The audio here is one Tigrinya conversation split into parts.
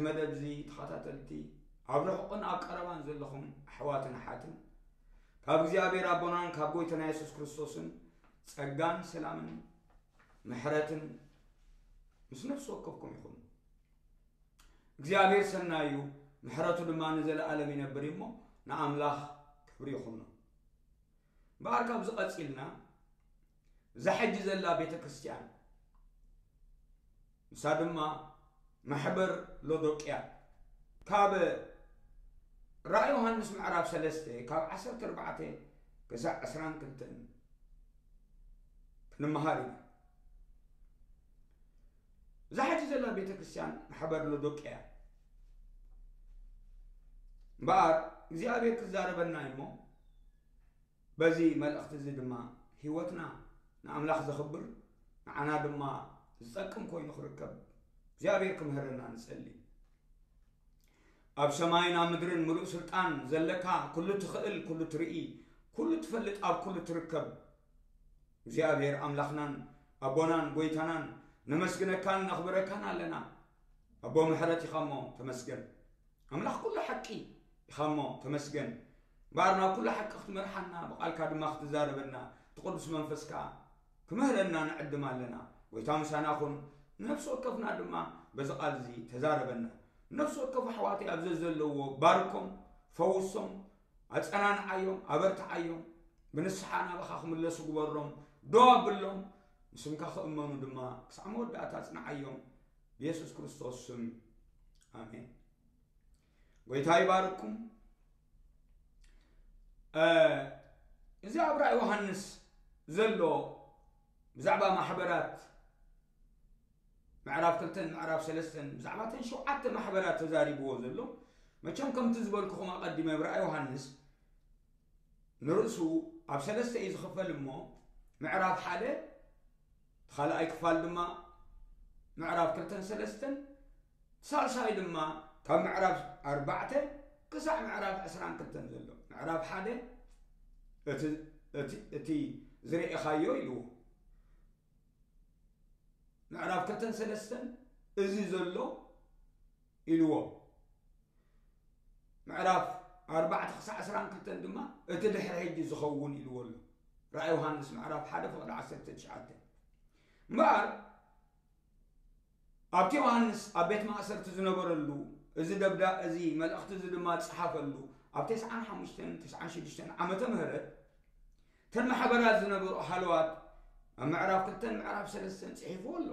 መደብ እዚ ተኸታተልቲ ኣብ ርሑቕን ኣብ ቀረባን ዘለኹም ኣሕዋትን ኣሓትን ካብ እግዚኣብሔር ኣቦናን ካብ ጎይታና የሱስ ክርስቶስን ጸጋን ሰላምን ምሕረትን ምስ ነፍሲ ወከፍኩም ይኹን። እግዚኣብሔር ሰናይ እዩ፣ ምሕረቱ ድማ ንዘለኣለም ይነብር እዩ እሞ ንኣምላኽ ክብሪ ይኹኖ። እምበኣር ካብዚ ቀጺልና እዛ ሕጂ ዘላ ቤተ ክርስቲያን ንሳ ድማ ማሕበር ሎዶቅያ ካብ ራእይ ዮሃንስ ምዕራፍ ሰለስተ ካብ ዓሰርተ ኣርባዕተ ክሳዕ ዕስራን ክልተን ክንመሃር ኢና። እዛ ሕጂ ዘላ ቤተ ክርስቲያን ማሕበር ሎዶቅያ እምበኣር እግዚኣብሔር ክዛረበና እዩ እሞ በዚ መልእኽቲ እዚ ድማ ህይወትና ንኣምላኽ ዘኽብር ንዓና ድማ ዝጠቅም ኮይኑ ክርከብ እግዚኣብሔር ክምህረና ንጸሊ። ኣብ ሰማይን ኣብ ምድርን ምሉእ ስልጣን ዘለካ ኩሉ ትኽእል ኩሉ ትርኢ ኩሉ ትፈልጥ ኣብ ኩሉ ትርከብ እግዚኣብሔር ኣምላኽናን ኣቦናን ጎይታናን ነመስግነካን ነኽብረካን ኣለና። ኣቦ ምሕረት ኢኻ እሞ ተመስገን። ኣምላኽ ኩሉ ሓቂ ኢኻ እሞ ተመስገን። እምበኣር ናብ ኩሉ ሓቂ ክትመርሓና ብቓልካ ድማ ክትዛረበና እቲ ቅዱስ መንፈስካ ክምህረና ንዕድም ኣለና። ጎይታ ምሳና ኩን። ንነፍሲ ወከፍና ድማ በዚ ቃል እዚ ተዛረበና። ንነፍሲ ወከፍ ኣሕዋተይ ኣብ ዘዘለዎ ባርኮም፣ ፈውሶም፣ ኣጸናንዓዮም፣ ኣበርትዓዮም። ብንስሓ ናባኻ ክምለሱ ግበሮም። ደው ኣብሎም። ንስምካ ክእመኑ ድማ ክሳዕ መወዳእታ ኣጽንዓዮም። ብየሱስ ክርስቶስ ስም ኣሜን። ጎይታ ይባርኩም። እዚ ኣብ ራእይ ዮሃንስ ዘሎ ብዛዕባ ማሕበራት ምዕራፍ ክልተን ምዕራፍ ሰለስተን ብዛዕባ ተን ሸውዓተ ማሕበራት ተዛሪብዎ ዘሎ መቸም ከምቲ ዝበልኩኹም ኣቐዲመ ኣብ ራእይ ዮሃንስ ንርእሱ ኣብ ሰለስተ እዩ ዝኽፈል እሞ ምዕራፍ ሓደ እቲ ካልኣይ ክፋል ድማ ምዕራፍ ክልተን ሰለስተን ሳልሳይ ድማ ካብ ምዕራፍ ኣርባዕተ ክሳዕ ምዕራፍ ዕስራን ክልተን ዘሎ ምዕራፍ ሓደ እቲ ዝርእኻዮ ኢልዎ ምዕራፍ ክልተን ሰለስተን እዚ ዘሎ ኢልዎ ምዕራፍ ኣርባዕተ ክሳዕ ዕስራን ክልተን ድማ እቲ ድሕሪ ሕጂ ዝኸውን ኢልዎ ኣሎ። ራእይ ዮሃንስ ምዕራፍ ሓደ ፍቕዲ ዓሰርተ ትሽዓተ እምበኣር ኣብቲ ዮሃንስ ኣብ ቤት ማእሰርቲ ዝነበረሉ እዚ ደብዳ እዚ መልእኽቲ እዚ ድማ ዝጸሓፈሉ ኣብ ተስዓን ሓሙሽተን ተስዓን ሽዱሽተን ዓመተ ምህረት እተን ማሕበራት ዝነበሩ ሃለዋት ኣብ ምዕራፍ ክልተን ምዕራፍ ሰለስተን ጽሒፍዎ ኣሎ።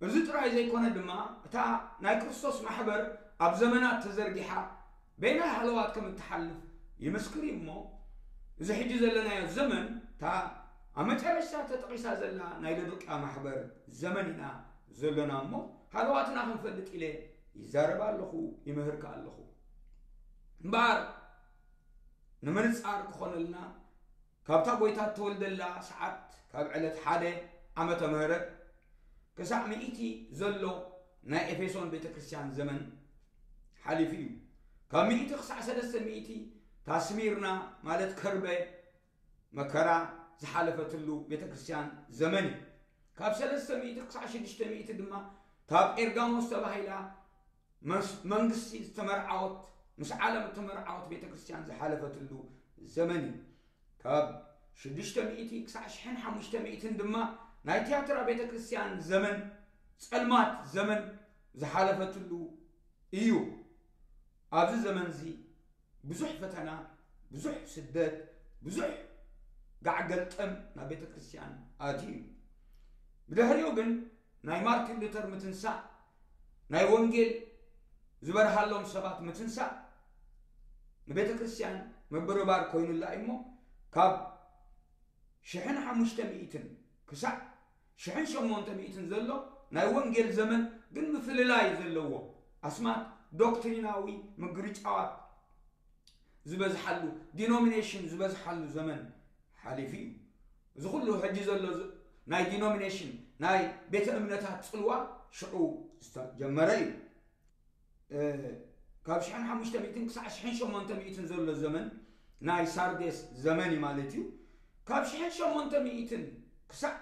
እዚ ጥራይ ዘይኮነ ድማ እታ ናይ ክርስቶስ ማሕበር ኣብ ዘመናት ተዘርጊሓ በይናይ ሃለዋት ከም እትሓልፍ ይምስክር እዩ እሞ እዚ ሕጂ ዘለናዮ ዘመን እታ ኣብ መጨረሽታ ተጠቒሳ ዘላ ናይ ለዶቅያ ማሕበር ዘመን ኢና ዘለና እሞ ሃለዋትና ክንፈልጥ ኢለ ይዛረብ ኣለኹ ይምህር ከኣ ኣለኹ እምበኣር ንምንጻር ክኾነልና ካብታ ጎይታ እተወልደላ ሰዓት ካብ ዕለት ሓደ ዓመተ ምህረት ክሳዕ ሚእቲ ዘሎ ናይ ኤፌሶን ቤተ ክርስቲያን ዘመን ሓሊፉ እዩ። ካብ ሚእቲ ክሳዕ ሰለስተ ሚእቲ እታ ስሚርና ማለት ከርበ መከራ ዝሓለፈትሉ ቤተ ክርስቲያን ዘመን እዩ። ካብ ሰለስተ ሚእቲ ክሳዕ ሽዱሽተ ሚእቲ ድማ እታ ጴርጋሞስ ተባሂላ መንግስቲ ዝተመርዓወት ምስ ዓለም እተመርዓወት ቤተ ክርስቲያን ዝሓለፈትሉ ዘመን እዩ። ካብ ሽዱሽተ ሚእቲ ክሳዕ ሽሕን ሓሙሽተ ሚእትን ድማ ናይ ትያትራ ቤተ ክርስቲያን ዘመን ጸልማት ዘመን ዝሓለፈትሉ እዩ። ኣብዚ ዘመን እዚ ብዙሕ ፈተና፣ ብዙሕ ስደት፣ ብዙሕ ጋዕ ገልጠም ናብ ቤተ ክርስቲያን ኣትዩ እዩ። ብድሕሪኡ ግን ናይ ማርቲን ሉተር ምትንሳእ ናይ ወንጌል ዝበርሃሎም ሰባት ምትንሳእ ንቤተ ክርስቲያን ምብርባር ኮይኑላ እሞ ካብ ሽሕን ሓሙሽተ ሚእትን ክሳዕ ሽሕን ሸሞንተ ሚእትን ዘሎ ናይ ወንጌል ዘመን ግን ምፍልላይ ዘለዎ ኣስማት ዶክትሪናዊ ምግርጫዋት ዝበዝሓሉ ዲኖሚኔሽን ዝበዝሓሉ ዘመን ሓሊፉ እዩ። እዚ ኩሉ ሕጂ ዘሎ ናይ ዲኖሚኔሽን ናይ ቤተ እምነታት ፅልዋ ሽዑ ዝተጀመረ እዩ። ካብ ሽሕን ሓሙሽተ ሚእትን ክሳዕ ሽሕን ሸሞንተ ሚእትን ዘሎ ዘመን ናይ ሳርዴስ ዘመን እዩ ማለት እዩ። ካብ ሽሕን ሸሞንተ ሚእትን ክሳዕ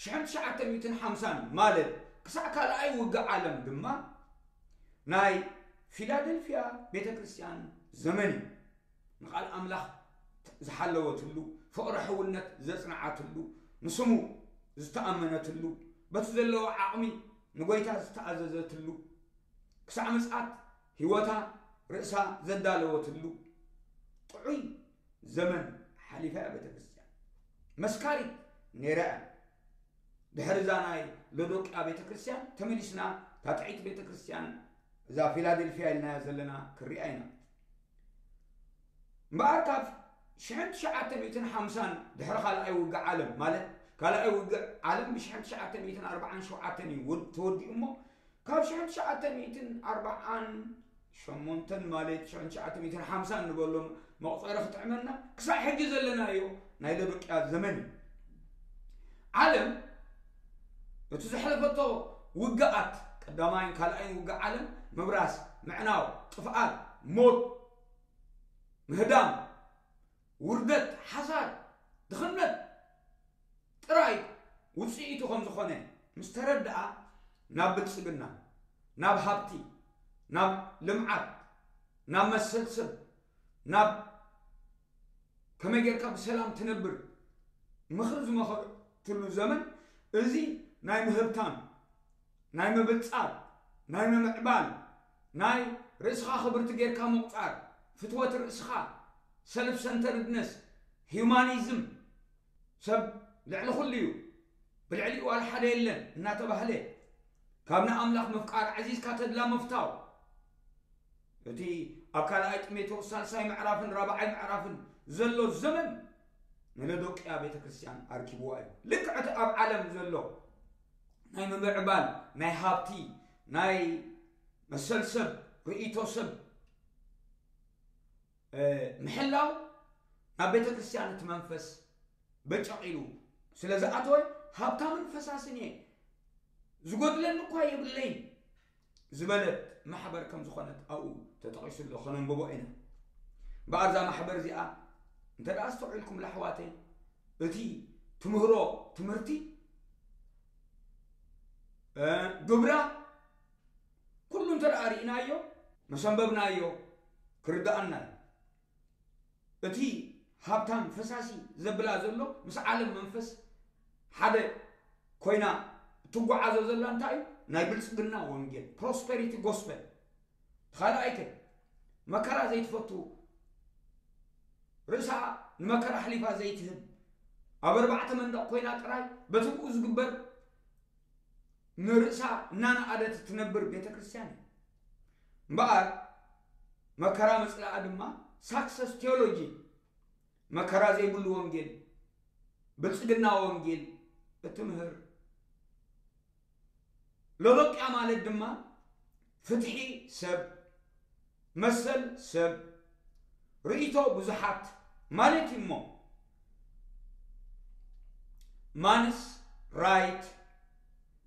ሽሕን ትሽዓተ ሚእትን ሓምሳን ማለት ክሳዕ ካልኣይ ውግእ ዓለም ድማ ናይ ፊላደልፊያ ቤተ ክርስቲያን ዘመን እዩ። ንቓል ኣምላኽ ዝሓለወትሉ፣ ፍቕሪ ሕውነት ዘጽንዓትሉ፣ ንስሙ ዝተኣመነትሉ፣ በቲ ዘለዎ ዓቕሚ ንጎይታ ዝተኣዘዘትሉ፣ ክሳዕ ምጽኣት ህይወታ ርእሳ ዘዳለወትሉ ጥዑይ ዘመን ሓሊፋ እያ ቤተ ክርስቲያን። መስካሪት ነይራ እያ። ድሕሪ እዛ ናይ ሎዶቅያ ቤተ ክርስቲያን ተመሊስና እታ ጥዕይቲ ቤተ ክርስቲያን፣ እዛ ፊላደልፊያ ኢልናያ ዘለና ክሪኣ ኢና። እምበኣር ካብ ሽሕን ትሽዓተ ሚእትን ሓምሳን ድሕሪ ካልኣይ ውግእ ዓለም፣ ማለት ካልኣይ ውግእ ዓለም ብሽሕን ትሽዓተ ሚእትን ኣርባዓን ሸውዓተን እዩ ወድ-፣ ተወዲኡ እሞ፣ ካብ ሽሕን ትሽዓተ ሚእትን ኣርባዓን ሸሞንተን ማለት ሽሕን ትሽዓተ ሚእትን ሓምሳን ንበሎም መቑጸሪ ክጥዕመና፣ ክሳዕ ሕጂ ዘለናዮ ናይ ሎዶቅያ ዘመን እዩ። ዓለም እቲ ዘሕለፈቶ ውግኣት፣ ቀዳማይን ካልኣይን ውግእ ዓለም፣ ምብራስ፣ ምዕናው፣ ጥፍኣት፣ ሞት፣ ምህዳም፣ ውርደት፣ ሓሳር፣ ድኽነት ጥራይ ውጽኢቱ ከም ዝኾነ ምስ ተረድኣ፣ ናብ ብልጽግና፣ ናብ ሃብቲ፣ ናብ ልምዓት፣ ናብ መሰል ሰብ፣ ናብ ከመይ ጌርካ ብሰላም ትነብር ምኽሪ ዝመኸረትሉ ዘመን፣ እዚ ናይ ምህብታም፣ ናይ ምብልጻግ፣ ናይ ምምዕባል፣ ናይ ርእስኻ ክብርቲ ጌርካ ምቑጻር፣ ፍትወት ርእስኻ፣ ሰልፍ ሰንተርድነስ፣ ሂዩማኒዝም፣ ሰብ ልዕሊ ኩሉ እዩ፣ ብልዕሊኡ ዋላ ሓደ የለን እናተባህለ፣ ካብ ንኣምላኽ ምፍቃር፣ ዓዚዝካ ተድላ ምፍታው፣ እቲ ኣብ ካልኣይ ጢሞቴዎስ ሳልሳይ ምዕራፍን ራብዓይ ምዕራፍን ዘሎ ዘመን ንሎዶቅያ ቤተ ክርስቲያን ኣርኪብዋ እዩ። ልክዕ እቲ ኣብ ዓለም ዘሎ ናይ ምምዕባል፣ ናይ ሃብቲ፣ ናይ መሰል ሰብ፣ ርእይቶ ሰብ፣ እ፣ ምሕላው ናብ ቤተ ክርስቲያን እቲ መንፈስ በጨቕ ኢሉ ስለ ዝኣተወ፣ ሃብታምን ፈሳስን እየ፣ ዝጎድለኒ እኳ የብለይን ዝበለት ማሕበር ከም ዝኾነት ኣብኡ ተጠቒሱ ኣሎ፣ ከነንብቦ ኢና። እምበኣር እዛ ማሕበር እዚኣ እንተ ደኣ ኣስተውዒልኩምላ ኣሕዋተይ፣ እቲ ትምህሮ ትምህርቲ፣ እ፣ ግብራ ኩሉ እንተ ደኣ ርኢናዮ፣ መሰንበብናዮ ክርድኣና እዩ። እቲ ሃብታም ፈሳሲ ዘብላ ዘሎ ምስ ዓለም መንፈስ ሓደ ኮይና እትጓዓዞ ዘላ እንታይ እዩ? ናይ ብልጽግና ወንጌል፣ ፕሮስፐሪቲ ጎስፐል። ካልኣይ ከ መከራ ዘይትፈቱ፣ ርእሳ ንመከራ ኣሕሊፋ ዘይትህብ፣ ኣብ ኣርባዕተ መንደቕ ኮይና ጥራይ በቲ ብኡ ዝግበር ንርእሳ እናነኣደት እትነብር ቤተ ክርስቲያን እዩ። እምበኣር መከራ ምጽላኣ ድማ ሳክሰስ ቴዎሎጂ፣ መከራ ዘይብሉ ወንጌል፣ ብልጽግና ወንጌል እትምህር። ሎዶቅያ ማለት ድማ ፍትሒ ሰብ፣ መሰል ሰብ፣ ርእይቶ ብዙሓት ማለት እዩ እሞ፣ ማንስ ራይት፣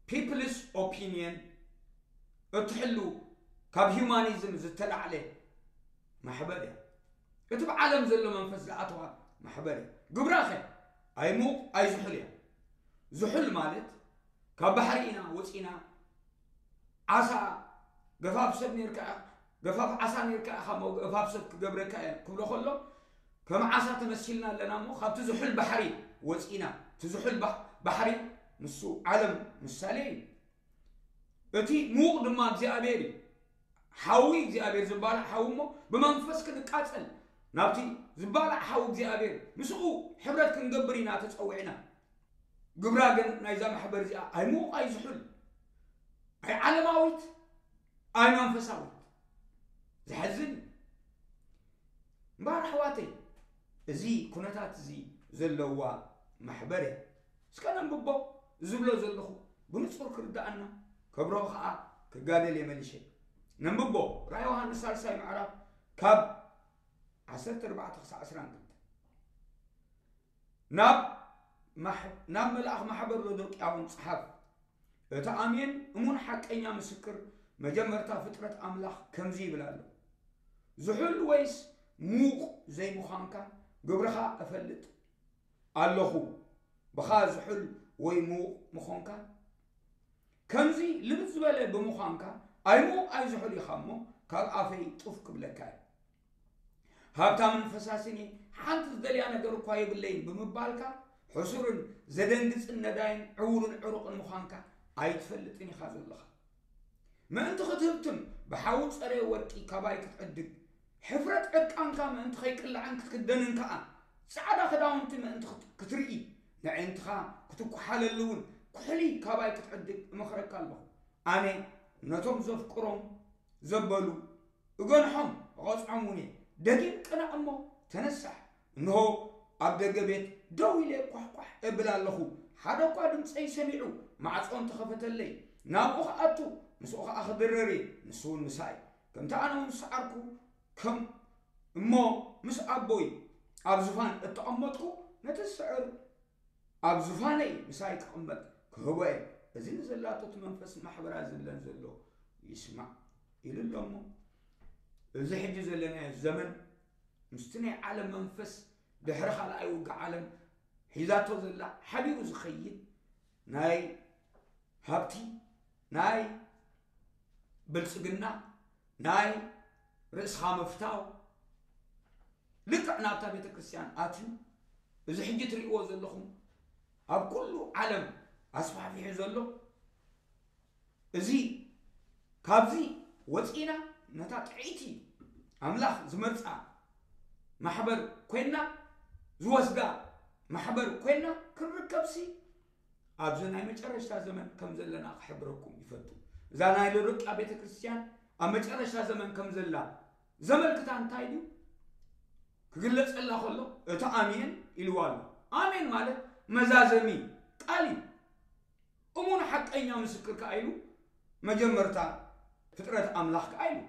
ፒፕልስ ኦፒንየን እትሕሉ፣ ካብ ሂዩማኒዝም ዝተላዕለ ማሕበር እያ። እቲ ብዓለም ዘሎ መንፈስ ዝኣተዋ ማሕበር እያ። ግብራኸ ኣይሙቕ ኣይዝሑል እያ። ዝሑል ማለት ካብ ባሕሪ ኢና ወፂና፣ ዓሳ ገፋፍ ሰብ ነርካ፣ ገፋፍ ዓሳ ነርካ ኢኻ እሞ ገፋፍ ሰብ ክገብረካ እየ ክብሎ ከሎ፣ ከም ዓሳ ተመሲልና ኣለና እሞ ካብቲ ዝሑል ባሕሪ ወፂና። እቲ ዝሑል ባሕ-፣ ባሕሪ ንሱ ዓለም ምሳሌ እዩ። እቲ ምዉቕ ድማ እግዚኣብሔር እዩ። ሓዊ እግዚኣብሔር ዝባላዕ ሓዊ እሞ ብመንፈስ ክንቃጸል ናብቲ ዝባላዕ ሓዊ እግዚኣብሔር ምስኡ ሕብረት ክንገብር ኢና ተጸዊዕና። ግብራ ግን ናይዛ ማሕበር እዚኣ ኣይምዉቕ ኣይዝሑል፣ ኣይ ዓለማዊት ኣይ መንፈሳዊት። ዘሕዝን እዩ። እምበኣር ኣሕዋተይ፣ እዚ ኩነታት እዚ ዘለዋ ማሕበር እያ። እስከ ነንብቦ፣ ዝብሎ ዘለኹ ብንጹር ክርድኣና፣ ከብርሆ ኸኣ ክጋደል እየ መሊሸ። ነንብቦ፣ ራእይ ዮሃንስ ሳልሳይ ምዕራፍ ካብ ዓሰርተ ኣርባዕተ ክሳዕ ዕስራን ክልተ። ናብ ማሕ-፣ ናብ መልኣኽ ማሕበር ሎዶቅያ እውን ጸሓፍ። እቲ ኣሜን እሙን ሓቀኛ ምስክር መጀመርታ ፍጥረት ኣምላኽ ከምዚ ይብል ኣሎ። ዝሑል ወይስ ምዉቕ ዘይምዃንካ ግብርኻ እፈልጥ ኣለኹ። ብኻ ዝሑል ወይ ምዉቕ ምዃንካ ከምዚ ልብጥ ዝበለ ብምዃንካ ኣይሞ ኣይዝሑል ኢኻ እሞ ካብ ኣፈይ ጡፍ ክብለካ እዩ። ሃብታምን ፈሳስን እየ፣ ሓንቲ ዝደልያ ነገር እኳ የብለይን ብምባልካ፣ ሕሱርን ዘደንግጽን ነዳይን ዕውርን ዕሩቕን ምዃንካ ኣይትፈልጥን ኢኻ ዘለኻ። ምእንቲ ክትህብትም ብሓዊ ጸረየ ወርቂ ካባይ ክትዕድግ፣ ሕፍረት ዕርቃንካ ምእንቲ ከይቅላዕን ክትክደንን ከኣ፣ ጻዕዳ ክዳውንቲ ምእንቲ ክት-፣ ክትርኢ፣ ነዒንትኻ ክትኳሓለሉ እውን ኩሕሊ ካባይ ክትዕድግ እመኽረካ ኣለኹ። ኣነ ነቶም ዘፍቅሮም ዘበሉ እገንሖም፣ እቐጽዖም እውን እየ። ደጊም ቅናእ እሞ ተነሳሕ። እንሆ ኣብ ደገ ቤት ደው ኢለ ኳሕኳሕ እብል ኣለኹ። ሓደ እኳ ድምፀይ ሰሚዑ ማዕጾ እንተኸፈተለይ፣ ናብኡ ክኣቱ፣ ምስኡ ኸዓ ክድረር እየ፣ ንሱ እውን ምሳይ። ከምቲ ኣነ እውን ዝሰዓርኩ ከም እሞ ምስ ኣቦይ ኣብ ዙፋን እተቐመጥኩ፣ ነቲ ዝስዕር ኣብ ዙፋነይ ምሳይ ክቕመጥ ክህቦ እየ። እዚ ንዘላቶ እቲ መንፈስ ማሕበራ ዝለን ዘሎ ይስማዕ ኢሉ ኣሎ እሞ፣ እዚ ሕጂ ዘለናዮ ዘመን ምስቲ ናይ ዓለም መንፈስ ድሕሪ ካልኣይ ውግእ ዓለም ሒዛቶ ዘላ ሓቢሩ ዝኸይድ ናይ ሃብቲ፣ ናይ ብልጽግና፣ ናይ ርእስኻ ምፍታው፣ ልክዕ ናብታ ቤተ ክርስቲያን ኣትዩ፣ እዚ ሕጂ ትርእይዎ ዘለኹም ኣብ ኩሉ ዓለም ኣስፋሕፊሑ ዘሎ፣ እዚ ካብዚ ወፂና ነታ ጥዕይቲ ኣምላኽ ዝመርፃ ማሕበር ኮይና፣ ዝወስዳ ማሕበር ኮይና ክንርከብሲ ኣብዚ ናይ መጨረሽታ ዘመን ከም ዘለና ክሕብረኩም ይፈቱ። እዛ ናይ ሎዶቅያ ቤተ ክርስቲያን ኣብ መጨረሽታ ዘመን ከም ዘላ ዘመልክታ እንታይ ድዩ? ክግለጸላ ከሎ እቲ ኣሜን ኢልዋ ኣሎ። ኣሜን ማለት መዛዘሚ ቃል እዩ። እሙን ሓቀኛ ምስክር ከኣ ኢሉ መጀመርታ ፍጥረት ኣምላኽ ከኣ ኢሉ።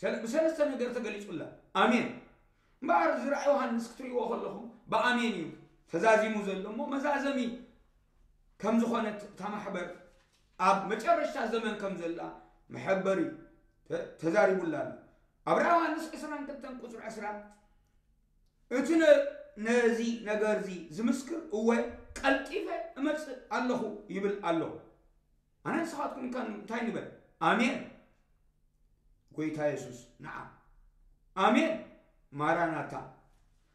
ሰለ-፣ ብሰለስተ ነገር ተገሊጹላ። ኣሜን። እምበኣር እዚ ራእይ ዮሃንስ ክትርእይዎ ከለኹም ብኣሜን እዩ ተዛዚሙ ዘሎ እሞ መዛዘሚ ከም ዝኾነት እታ ማሕበር ኣብ መጨረሽታ ዘመን ከም ዘላ መሐበሪ ተ-፣ ተዛሪቡላ ኣሎ። ኣብ ራእይ ዮሃንስ ዕስራን ክልተን ቁጽሪ ዕስራ እቲ ነ-፣ ነዚ ነገር እዚ ዝምስክር እወ ቀልጢፈ እመጽእ ኣለኹ ይብል ኣሎ። ኣነ ንስኻትኩም ከ እንታይ ንበል? ኣሜን። ጎይታ የሱስ ንዓ። ኣሜን። ማራናታ።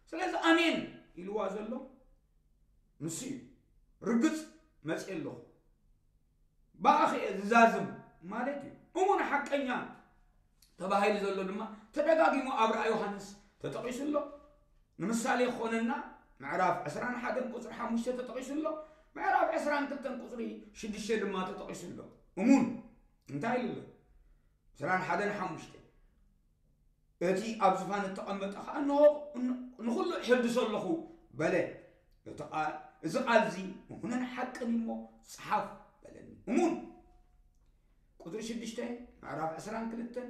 ስለዚ ኣሜን ኢልዋ ዘሎ ንሱ እዩ። ርግጽ መጽእ ኣለኹ። ብኣኺ እየ ዝዛዝም ማለት እዩ። እሙን ሓቀኛ ተባሂሉ ዘሎ ድማ ተደጋጊሙ ኣብ ራእይ ዮሃንስ ተጠቒሱ ኣሎ። ንምሳሌ ክኾነና ምዕራፍ ዕስራን ሓደን ቁጽሪ ሓሙሽተ ተጠቒሱ ኣሎ። ምዕራፍ ዕስራን ክልተን ቁጽሪ ሽዱሽተ ድማ ተጠቒሱ ኣሎ። እሙን እንታይ ኢሉ ኣሎ? ዕስራን ሓደን ሓሙሽተ፣ እቲ ኣብ ዙፋን እተቐመጠ ኸኣ፣ "እንሆ፣ ን-፣ ንኹሉ እሕድሶ ኣለኹ" በለ። እቲ ቃል፣ "እዚ ቃል እዚ እሙንን ሓቅን እዩ እሞ፣ ጽሓፍ" በለኒ። እሙን። ቁጽሪ ሽዱሽተ፣ ምዕራፍ ዕስራን ክልተን፣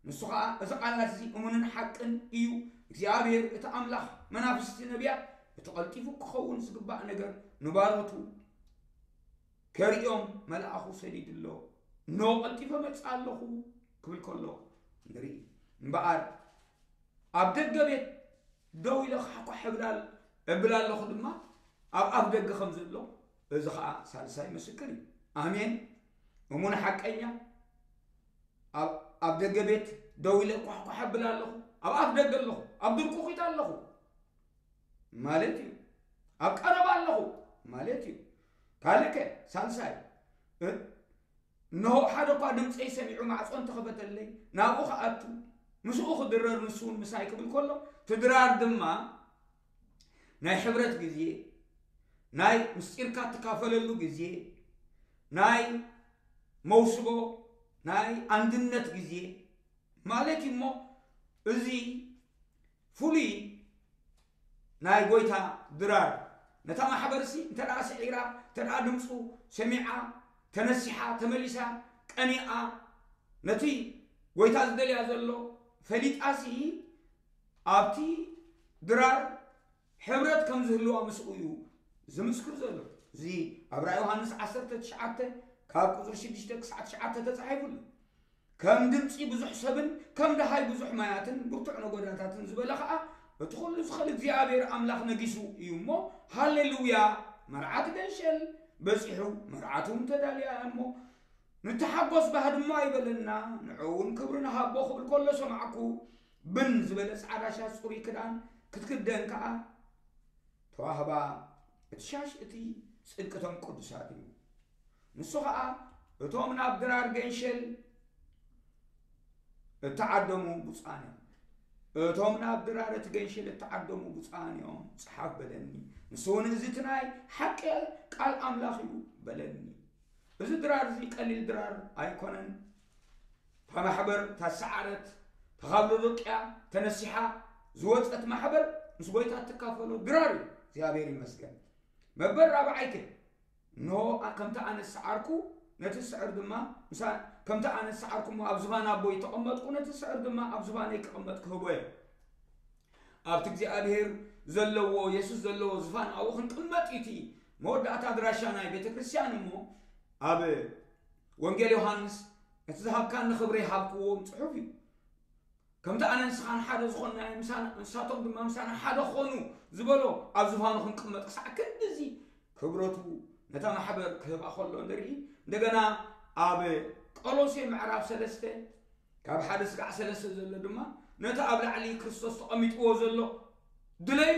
ንሱ ኸኣ፣ "እዚ ቃላት እዚ እሙንን ሓቅን እዩ። እግዚኣብሔር፣ እቲ ኣምላኽ መናፍስቲ ነቢያት፣ እቲ ቀልጢፉ ክኸውን ዝግባእ ነገር ንባሮቱ ከርእዮም መልኣኹ ሰዲዱ ኣሎ። እነሆ ቀልጢፈ እመጽእ ኣለኹ" ክብል ከሎ ንርኢ። እምበኣር ኣብ ደገ ቤት ደው ኢለ ኳሕኳሕ እብል ኣል-፣ እብል ኣለኹ ድማ ኣብ ኣፍ ደገ ከም ዘሎ፣ እዚ ኸኣ ሳልሳይ ምስክር እዩ። ኣሜን። እሙን ሓቀኛ ኣብ፣ ኣብ ደገ ቤት ደው ኢለ ኳሕኳሕ እብል ኣለኹ። ኣብ ኣፍ ደገ ኣለኹ። ኣብ ድርቁኺት ኣለኹ ማለት እዩ። ኣብ ቀረባ ኣለኹ ማለት እዩ። ካልእ ከ ሳልሳይ፣ እ-፣ እንሆ ሓደ እኳ ድምፀይ ሰሚዑ ማዕጾ እንተኸፈተለይ፣ ናብኡ ክኣቱ፣ ምስኡ ክድረር፣ ንሱ እውን ምሳይ ክብል ከሎ፣ እቲ ድራር ድማ ናይ ሕብረት ግዜ፣ ናይ ምስጢርካ እትካፈለሉ ግዜ፣ ናይ መውስቦ፣ ናይ ኣንድነት ግዜ ማለት እዩ። እሞ እዚ ፍሉይ ናይ ጎይታ ድራር ነታ ማሕበርሲ እንተ ደኣ ስዒራ፣ እንተ ደኣ ድምፁ ሰሚዓ፣ ተነሲሓ፣ ተመሊሳ፣ ቀኒኣ፣ ነቲ ጎይታ ዝደልያ ዘሎ ፈሊጣሲ፣ ኣብቲ ድራር ሕብረት ከም ዝህልዋ ምስኡ እዩ ዝምስክር ዘሎ። እዚ ኣብ ራእይ ዮሃንስ ዓሰርተ ትሽዓተ ካብ ቁጽሪ ሽዱሽተ ክሳዕ ትሽዓተ ተጻሒፉ ኣሎ። "ከም ድምጺ ብዙሕ ሰብን ከም ደሃይ ብዙሕ ማያትን ብርቱዕ ነጎዳታትን" ዝበለ ኸኣ፣ "እቲ ኹሉ ዝኽእል እግዚኣብሔር ኣምላኽ ነጊሱ እዩ እሞ፣ ሃሌሉያ! መርዓት ገንሸል በጺሑ፣ መርዓት እውን ተዳልያ እያ እሞ፣ ንተሓጎስ ባህድማ ይበለና፣ ንዕኡ እውን ክብሪ ንሃቦ ክብል ከሎ ሰማዕኩ። ብን ዝበለ ጻዕዳ ሻሽ ጽሩይ ክዳን ክትክደን ከኣ ተዋህባ። እቲ ሻሽ እቲ ጽድቅቶም ቅዱሳት እዩ። ንሱ ኸኣ እቶም ናብ ድራር ገንሸል እተዓደሙ ብፁዓን እዮም። እቶም ናብ ድራር እቲ ገንሸል እተዓደሙ ብፁዓን እዮም፣ ጸሓፍ በለኒ። ንሱ እውን እዚ እቲ ናይ ሓቂ ቃል ኣምላኽ እዩ በለኒ። እዚ ድራር እዚ ቀሊል ድራር ኣይኮነን። እታ ማሕበር፣ እታ ሰዓረት፣ እታ ካብ ሎዶቅያ ተነሲሓ ዝወጸት ማሕበር ምስ ጎይታ እትካፈሎ ድራር እዩ። እግዚኣብሔር ይመስገን። መበል ራብዓይከ፣ እንሆ፣ ኣ-፣ ከምቲ ኣነ ዝሰዓርኩ፣ ነቲ ዝስዕር ድማ፣ ምሳ-፣ ከምቲ ኣነ ዝሰዓርኩ እሞ ኣብ ዝባን ኣቦይ ተቐመጥኩ፣ ነቲ ዝስዕር ድማ ኣብ ዝባነይ ክቕመጥ ክህቦ እየ። ኣብቲ እግዚኣብሔር ዘለዎ፣ የሱስ ዘለዎ ዝፋን ኣብኡ ክንቅመጥ እዩ። እቲ መወዳእታ ኣድራሻ ናይ ቤተ ክርስቲያን እሞ ኣብ ወንጌል ዮሃንስ፣ "እቲ ዝሃብካኒ ክብሪ ይሃብክዎም" ጽሑፍ እዩ። "ከምቲ ኣነ ንስኻን ሓደ ዝኾንና፣ ምሳና፣ ንሳቶም ድማ ምሳና ሓደ ኾኑ" ዝበሎ፣ ኣብ ዝፋኑ ክንቅመጥ ክሳዕ ክንድዚ ክብረቱ ነታ ማሕበር ክህባ ከሎ ንርኢ። እንደገና ኣብ ቆሎሴ ምዕራፍ ሰለስተ ካብ ሓደ ስጋዕ ሰለስተ ዘሎ ድማ፣ "ነቲ ኣብ ላዕሊ ክርስቶስ ተቐሚጥዎ ዘሎ ድለዩ፣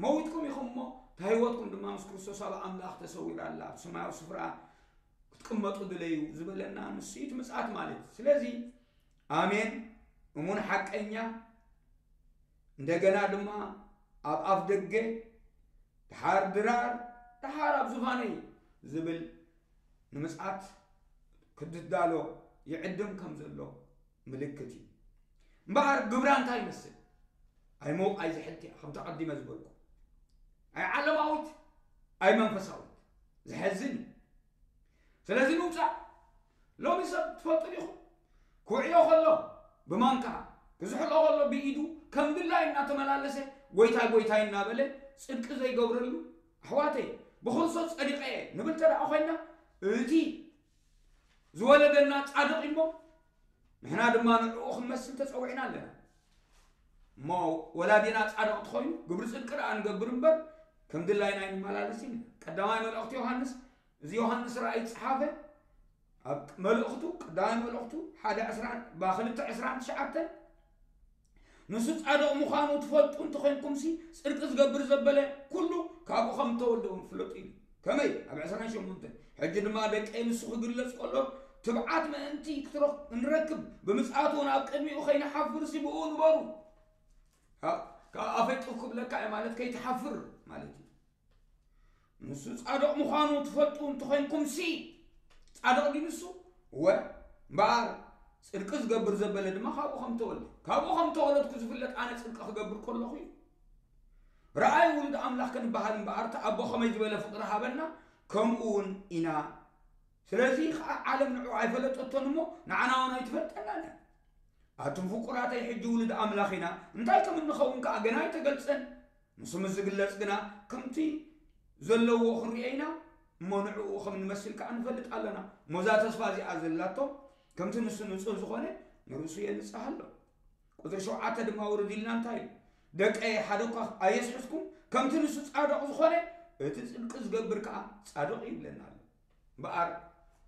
መዊትኩም ኢኹም እሞ፣ እታ ህይወትኩም ድማ ምስ ክርስቶስ ኣብ ኣምላኽ ተሰዊራ ኣላ፣ ኣብ ሰማያዊ ስፍራ ክትቅመጡ ድለዩ" ዝበለና ንሱ እዩ እቲ ምጽኣት ማለት። ስለዚ ኣሜን፣ እሙን ሓቀኛ፣ እንደገና ድማ ኣብ ኣፍ ደገ፣ ደሓር ድራር፣ ደሓር ኣብ ዝፋነይ ዝብል ንምጽኣት ክትዳሎ ይዕድም ከም ዘሎ ምልክት እዩ። እምበኣር ግብራ እንታይ ይመስል? ኣይ ምውቕ ኣይ ዝሕልት እያ፣ ከምቲ ኣቐዲመ ዝበልኩ። ኣይ ዓለማዊት፣ ኣይ መንፈሳዊት። ዘሐዝን እዩ። ስለዚ ምውጻእ፣ ሎሚ ሰብ ትፈልጡ ዲኹም? ክውዕዮ ከሎ ብማንካ፣ ክዝሕሎ ከሎ ብኢዱ፣ ከም ድላይ እናተመላለሰ፣ "ጎይታይ፣ ጎይታይ" እናበለ፣ ጽድቂ ዘይገብረሉ፣ ኣሕዋተይ፣ ብክርስቶስ ጸዲቐ እየ ንብል እንተ ደኣ ኮይንና፣ እቲ ዝወለደና ጻድቕ እሞ፣ ንሕና ድማ ንዕኡ ክንመስል ተጸዊዕና ኣለና። እሞ ወላዲና ጻድቕ እንተኾይኑ፣ ግብሪ ጽድቂ ደኣ ንገብር እምበር፣ ከም ድላይና ኣይንመላለስ ኢና። ቀዳማይ መልእኽቲ ዮሃንስ፣ እዚ ዮሃንስ ራእይ ዝጸሓፈ፣ ኣብ መልእኽቱ፣ ቀዳማይ መልእኽቱ ሓደ ዕስራን፣ ባ ክልተ ዕስራን ትሽዓተን፣ "ንሱ ጻድቕ ምዃኑ ትፈልጡ እንተኾይንኩምሲ፣ ጽድቂ ዝገብር ዘበለ ኩሉ ካብኡ ከም እተወልደ እውን ፍለጡ" ኢሉ። ከመይ? ኣብ ዕስራን ሸሞንተን፣ "ሕጂ ድማ ደቀይ ንሱ ክግለጽ ከሎ፣ ትብዓት ምእንቲ ክትረኽ-፣ እንረክብ፣ ብምጽኣቱ እውን ኣብ ቅድሚኡ ከይንሓፍርሲ ብኡ ንበሩ።" ካብ፣ ካብ ኣፈይ ጡፍ ክብለካ እየ ማለት ከይትሓፍር ማለት እዩ። "ንሱ ጻድቕ ምዃኑ ትፈልጡ እንተኾይንኩምሲ"፣ ጻድቕ ድዩ ንሱ? እወ፣ እምበኣር ጽድቂ ዝገብር ዘበለ ድማ ካብኡ ከም ተወልደ። ካብኡ ከም ተወለድኩ ዝፍለጥ ኣነ ጽድቂ ክገብር ከለኹ እዩ። ረኣይ ውሉድ ኣምላኽ ክንበሃል እምበኣር፣ እቲ ኣቦ ከመይ ዝበለ ፍቕሪ ሃበና፣ ከምኡ እውን ኢና። ስለዚ ኸዓ ዓለም ንዕኡ ኣይፈለጠቶን እሞ፣ ንዓና እውን ኣይትፈልጠናን እያ። ኣቱም ፍቁራተይ፣ ሕጂ ውሉድ ኣምላኽ ኢና፣ እንታይ ከም እንኸውን ከኣ ገና ኣይተገልጸን። ንሱ ምስ ዝግለጽ ግና ከምቲ ዘለዎ ክንርእዮ ኢና፣ እሞ ንዕኡ ከም እንመስል ከኣ ንፈልጥ ኣለና። እሞ እዛ ተስፋ እዚኣ ዘላቶ፣ ከምቲ ንሱ ንጹህ ዝኾነ፣ ንርእሱ የንጽህ ኣሎ። ቁጽሪ ሸውዓተ ድማ ውርድ ኢልና እንታይ ኢሉ? "ደቀየ፣ ሓደ እኳ ኣየስሕትኩም፣ ከምቲ ንሱ ጻድቕ ዝኾነ፣ እቲ ጽድቂ ዝገብር ከኣ ጻድቕ እዩ" ይብለና ኣሎ። እምበኣር፣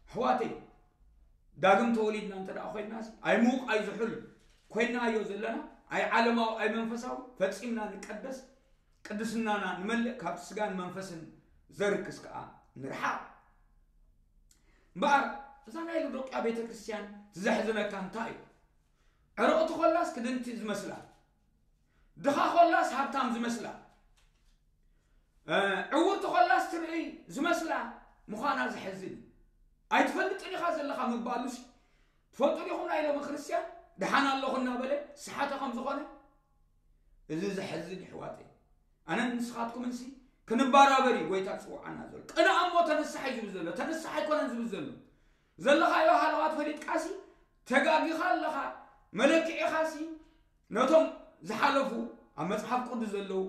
ኣሕዋተይ፣ ዳግም ተወሊድና እንተ ደኣ ኮይንናሲ፣ ኣይ ምዉቕ ኣይ ዝሑል ኮይንናዮ ዘለና፣ ኣይ ዓለማዊ ኣይ መንፈሳዊ፣ ፈጺምና ንቀደስ፣ ቅድስናና ንመልእ፣ ካብቲ ስጋን መንፈስን ዘርክስ ከኣ ንርሓቕ። እምበኣር፣ እዛ ናይ ሎዶቅያ ቤተ ክርስቲያን ትዘሕዝነካ እንታይ እዩ? ዕርቕቲ ኾላስ ክድንቲ ዝመስላ፣ ድኻ ኾላስ ሃብታም ዝመስላ፣ እ፣ ዕውርቲ ኾላስ ትርእይ ዝመስላ ምዃና ዘሕዝን እዩ። ኣይትፈልጥን ኢኻ ዘለኻ ምባሉሲ፣ ትፈልጡ ዲኹም ናይ ሎሚ ክርስትያን ደሓን ኣለኹ እናበለ ዝሰሓተ ከም ዝኾነ? እዚ ዘሕዝን እዩ ኣሕዋተይ። ኣነን ንስኻትኩምንሲ ክንበራበር እዩ ጎይታ ዝጽውዓና ዘሎ። ቅንኣ እሞ ተነሳሕ እዩ ዝብል ዘሎ። ተነሳሕ ኣይኮነን ዝብል ዘሎ። ዘለኻዮ ሃለዋት ፈሊጥካሲ ተጋጊኻ ኣለኻ። መለክዒኻሲ ነቶም ዝሓለፉ ኣብ መጽሓፍ ቅዱስ ዘለዉ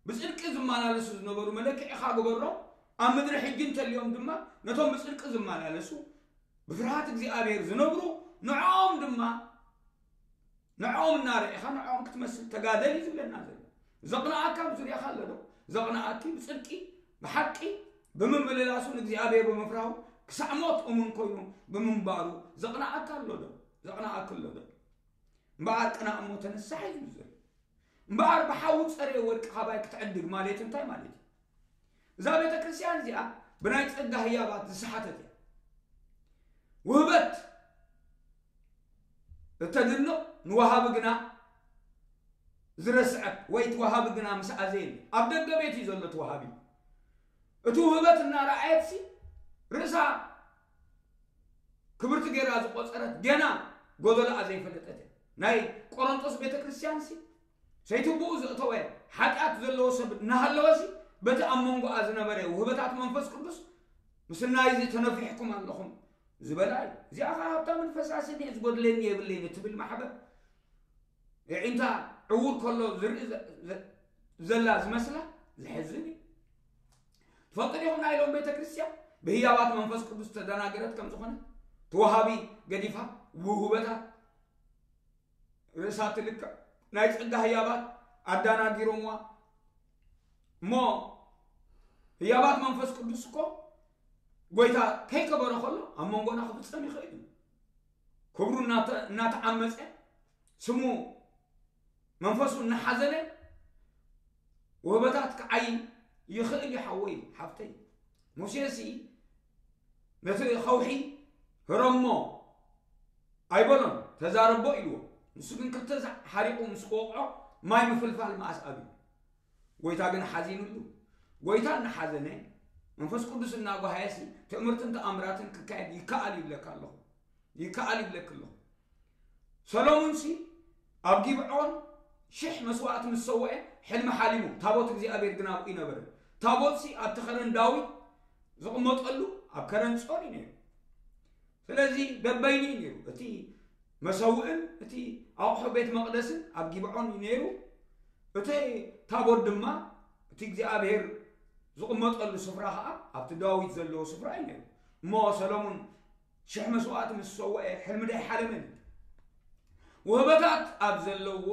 ብጽድቂ ዝመላለሱ ዝነበሩ መለክዒኻ ግበሮም። ኣብ ምድሪ ሕጂ እንተልዮም ድማ ነቶም ብጽድቂ ዝመላለሱ ብፍርሃት እግዚኣብሔር ዝነብሩ ንዕኦም ድማ ንዕኦም እናረኢኻ ንዕኦም ክትመስል ተጋደል እዩ ዝብለና ዘሎ። ዘቕንኣካ ኣብ ዙርያኻ ኣሎ ዶ? ዘቕንኣኪ ብጽድቂ፣ ብሓቂ፣ ብምምልላሱ ንእግዚኣብሔር ብምፍራሁ ክሳዕ ሞት እሙን ኮይኑ ብምንባሩ ዘቕንኣካ ኣሎ ዶ? ዘቕንኣክ ኣሎ ዶ? እምበኣር ቅናእ እሞ ተነሳሕ እዩ ዝብል ዘሎ። እምበኣር ብሓዊ ጸርየ ወርቂ ካባይ ክትዕድግ ማለት እንታይ ማለት እዩ? እዛ ቤተ ክርስቲያን እዚኣ ብናይ ጸጋ ህያባት ዝሰሓተት እያ። ውህበት እተድንቕ ንወሃቢ ግና ዝረስዐት ወይ እቲ ወሃቢ ግና ምስኣ ዘየለ ኣብ ደገ ቤት እዩ ዘሎ እቲ ወሃቢ። እቲ ውህበት እናረኣየትሲ ርእሳ ክብርቲ ገይራ ዝቆጸረት ገና ጎደሎኣ ዘይፈለጠት እያ። ናይ ቆሮንጦስ ቤተ ክርስቲያን ሲ ሰይትብኡ ዘእተወ ሓጢኣት ዘለዎ ሰብ እናሃለወ ሲ በቲ ኣብ መንጎኣ ዝነበረ ውህበታት መንፈስ ቅዱስ ምስናይ እዚ ተነፊሕኩም ኣለኹም ዝበላ እዩ። እዚኣ ኸዓ ሃብታምን ፈሳስን እየ ዝጎድለኒ የብለይን እትብል ማሕበር የዒንታ ዕውር ከሎ ዝርኢ ዘ- ዘ- ዘላ ዝመስላ ዘሕዝን እዩ። ትፈልጡ ዲኹም ናይ ሎም ቤተ ክርስቲያን ብህያባት መንፈስ ቅዱስ ተደናገረት ከም ዝኾነ ተዋሃቢ ገዲፋ ውህበታት ርእሳ ትልክዕ ናይ ጸጋ ህያባት ኣዳናጊሮምዋ እሞ ህያባት መንፈስ ቅዱስ እኮ ጎይታ ከይከበረ ከሎ ኣብ መንጎና ክፍጸም ይኽእል እዩ። ክብሩ እናተ- እናተዓመጸ ስሙ መንፈሱ እናሓዘነ ውህበታት ክዓይ ይኽእል እዩ ሓወይ ሓፍተይ። ሙሴሲ ነቲ ኸውሒ ህረሞ ኣይበሎን ተዛረቦ ኢልዎ። ንሱ ግን ክልተ ሓሪቑ ምስ ክወቕዖ ማይ ምፍልፋል መኣስ ኣብዩ። ጎይታ ግን ሓዚኑሉ። ጎይታ እናሓዘነ መንፈስ ቅዱስ እናጓሃየሲ ትእምርትን ተኣምራትን ክካየድ ይከኣል ይብለካ ኣለኹ። ይከኣል ይብለክ ኣለኹ። ሰሎሙንሲ ኣብ ጊብዖን ሽሕ መስዋእቲ ምስ ሰውአ ሕልሚ ሓሊሙ፣ ታቦት እግዚኣብሔር ግን ኣብኡ ይነበረ። ታቦትሲ ኣብቲ ኸረን ዳዊት ዝቕመጠሉ ኣብ ከረን ጾን እዩ ነይሩ። ስለዚ በበይኑ እዩ ነይሩ። እቲ መሰውእን እቲ ኣቑሑ ቤት መቕደስን ኣብ ጊብዖን እዩ ነይሩ። እቲ ታቦት ድማ እቲ እግዚኣብሔር ዝቕመጠሉ ስፍራ ኸዓ ኣብቲ ዳዊት ዘለዎ ስፍራ እዩ ነይሩ። እሞ ሰሎሙን ሽሕ መስዋእቲ ምስ ሰውአ ሕልሚ ዶ ኣይሓለመን? ውህበታት ኣብ ዘለዎ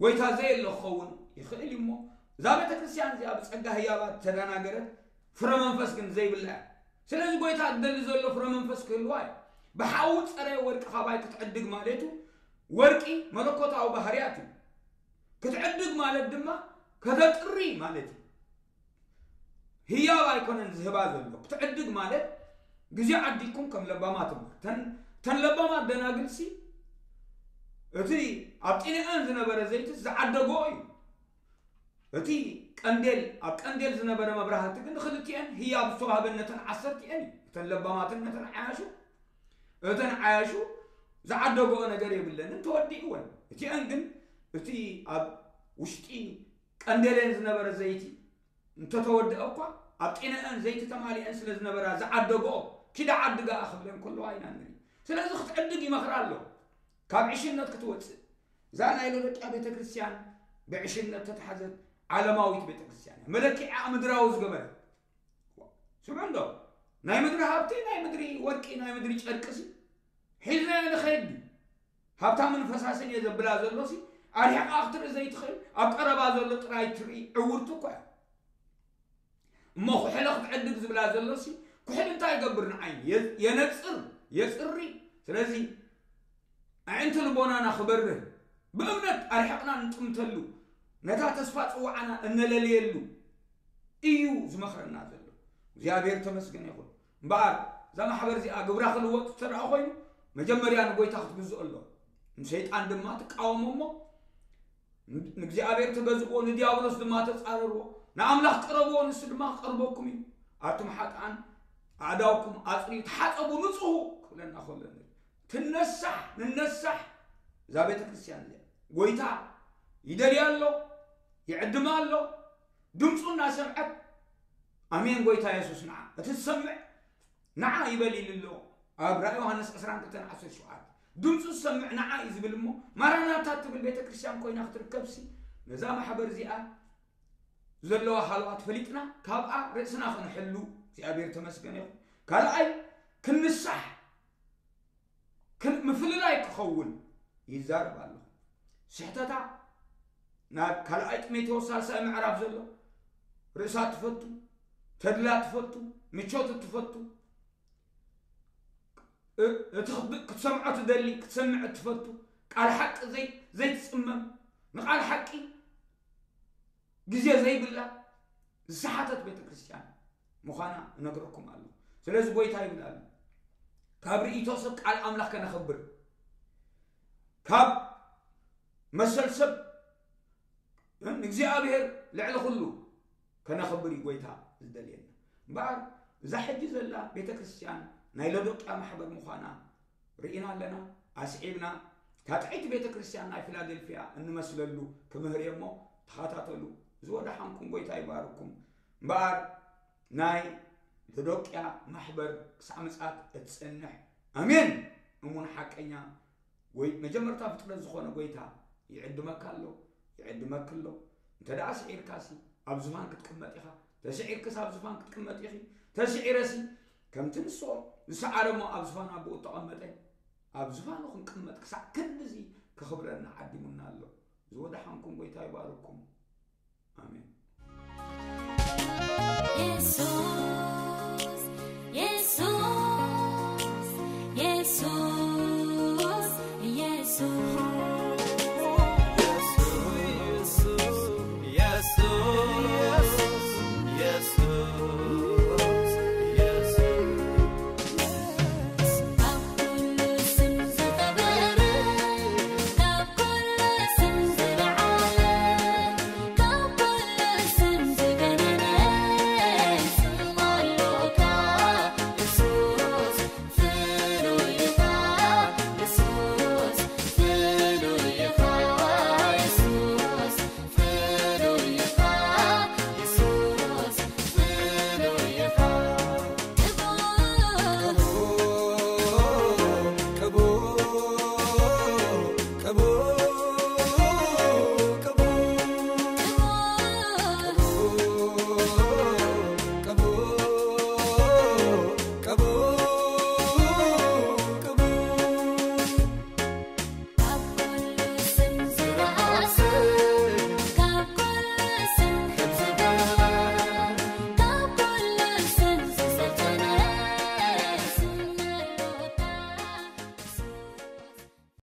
ጎይታ ዘየለ ክኸውን ይኽእል እዩ እሞ እዛ ቤተ ክርስቲያን እዚኣ ብጸጋ ህያባት ተደናገረት፣ ፍረ መንፈስ ግን ዘይብላ እያ። ስለዚ ጎይታ ዝደሊ ዘሎ ፍረ መንፈስ ክህልዋ እዩ። ብሓዊ ጸረ ወርቂ ካባይ ክትዕድግ ማለቱ ወርቂ መለኮታዊ ባህርያት እዩ። ክትዕድግ ማለት ድማ ከተጥሪ ማለት እዩ። ህያብ ኣይኮነን ዝህባ ዘሎ። ክትዕድግ ማለት ግዜ ዓዲግኩም ከም ለባማት እምበር። ተን ተን ለባማት ደናግልሲ እቲ ኣብ ጢንዐን ዝነበረ ዘይትስ ዝዓደጎ እዩ። እቲ ቀንዴል ኣብ ቀንዴል ዝነበረ መብራህቲ ግን ንክልቲኤን ህያብ ዝተዋህበን ነተን ዓሰርቲኤን እዩ። እተን ለባማትን ነተን ዓያሹ እተን ዓያሹ ዝዓደጎኦ ነገር የብለንን ተወዲእወን። እቲአን ግን እቲ ኣብ ውሽጢ ቀንዴለን ዝነበረ ዘይቲ እንተተወድአ እኳ ኣብ ጢነአን ዘይቲ ተማሊአን ስለ ዝነበራ ዝዓደግኦ ኪዳ ዓድጋ ክብለን ከለዋ ኢና ንርኢ። ስለዚ ክትዕድግ ይመኽራ ኣሎ። ካብ ዕሽነት ክትወፅእ እዛ ናይ ሎዶቅያ ቤተ ክርስቲያን ብዕሽነት ተተሓዘት ዓለማዊት ቤተ ክርስቲያን እያ። መለኪዓ ምድራዊ ዝገበረት ስምዑ እንዶ ናይ ምድሪ ሃብቲ ናይ ምድሪ ወርቂ ናይ ምድሪ ጨርቂ ሲ ሒዝናዮ ንኸይድ ሃብታምን ፈሳስን እየ ዘብላ ዘሎሲ ኣርሒቓ ክትርኢ ዘይትኽእል ኣብ ቀረባ ዘሎ ጥራይ ትርኢ ዕውርቲ እኳ እያ። እሞ ኩሕለ ክትዕድግ ዝብላ ዘሎሲ ኩሕል እንታይ ይገብር ንዓይ የነፅር የፅሪ። ስለዚ ኣዒንቲ ልቦናና ክበርህ ብእምነት ኣርሒቕና ንጥምተሉ ነታ ተስፋ ፅዋዓና እነለልየሉ እዩ ዝመኽረና ዘሎ። እግዚኣብሔር ተመስገን ይኹን። እምበኣር እዛ ማሕበር እዚኣ ግብራ ክልወጥ ዝተደኣ ኮይኑ መጀመርያ ንጎይታ ክትግዝኦ ኣሎ። ንሰይጣን ድማ ትቃወሞ እሞ ንእግዚኣብሔር ተገዝእዎ ንዲያብሎስ ድማ ተፃረርዎ። ንኣምላኽ ቅረብዎ ንሱ ድማ ክቀርበኩም እዩ። ኣቱም ሓጥኣን ኣእዳውኩም ኣፅርዩ ተሓፀቡ ንፅሁ ክብለና ከሎ ትነሳሕ ንነሳሕ እዛ ቤተ ክርስቲያን እዚኣ ጎይታ ይደልያ ኣሎ፣ ይዕድማ ኣሎ። ድምፁ እናሰምዐት ኣሜን ጎይታ የሱስ ንዓ እቲ ዝሰምዕ ንዓ ይበል ኢሉ ኣሎ። ኣብ ራእይ ዮሃንስ ዕስራን ክልተን ዓሰርተ ሸውዓተ ድምፁ ዝሰምዕ ንዓ እዩ ዝብል እሞ ማራናታ ትብል ቤተ ክርስቲያን ኮይና ክትርከብሲ ነዛ ማሕበር እዚኣ ዘለዋ ሃለዋት ፈሊጥና ካብኣ ርእስና ክንሕሉ እግዚኣብሔር ተመስገን ይኹን። ካልኣይ ክንሳሕ ምፍልላይ ክኸውን ይዛረብ ኣሎ። ስሕተታ ናብ ካልኣይ ጢሞቴዎስ ሳልሳይ ምዕራፍ ዘሎ ርእሳ ትፈቱ፣ ተድላ ትፈቱ፣ ምቾት ትፈቱ፣ እቲ ክትሰምዖ ትደሊ ክትሰምዕ እትፈቱ ቃል ሓቂ ዘይትፅመም ንቃል ሓቂ ግዜ ዘይብላ ዝሰሓተት ቤተ ክርስቲያን ምዃና እነግረኩም ኣለኹ። ስለዚ ጎይታ ይብል ኣሎ ካብ ርእይቶ ሰብ ቃል ኣምላኽ ከነኽብር ካብ መሰል ሰብ ንእግዚኣብሔር ልዕሊ ኩሉ ከነኽብር እዩ ጎይታ ዝደልየና። እምበኣር እዛ ሕጂ ዘላ ቤተ ክርስቲያን ናይ ሎዶቅያ ማሕበር ምዃና ርኢና ኣለና፣ ኣስዒብና። እታ ጥዕይቲ ቤተ ክርስቲያን ናይ ፊላደልፊያ እንመስለሉ ክምህር እየ እሞ ተኸታተሉ። ዝወደሓንኩም ጎይታ ይባርኩም። እምበኣር ናይ ሎዶቅያ ማሕበር ክሳዕ ምጽኣት እትጸንሕ ኣሜን እሙን ሓቀኛ ወይ መጀመርታ ፍጥረት ዝኾነ ጎይታ ይዕድመካ ኣሎ፣ ይዕድመኪ ኣሎ። እንተ ደኣ ስዒርካሲ ኣብ ዙፋን ክትቅመጥ ኢኻ፣ ተስዒርክስ ኣብ ዙፋን ክትቅመጥ ኢኺ፣ ተስዒረሲ ከምቲ ንሶ ዝሰዓረ እሞ ኣብ ዙፋን ኣቦኡ እተቐመጠ ኣብ ዙፋኑ ክንቅመጥ ክሳዕ ክንድዚ ከኽብረና ዓዲሙና ኣሎ። ዝወደሓንኩም ጎይታ ይባርኩም። ኣሜን።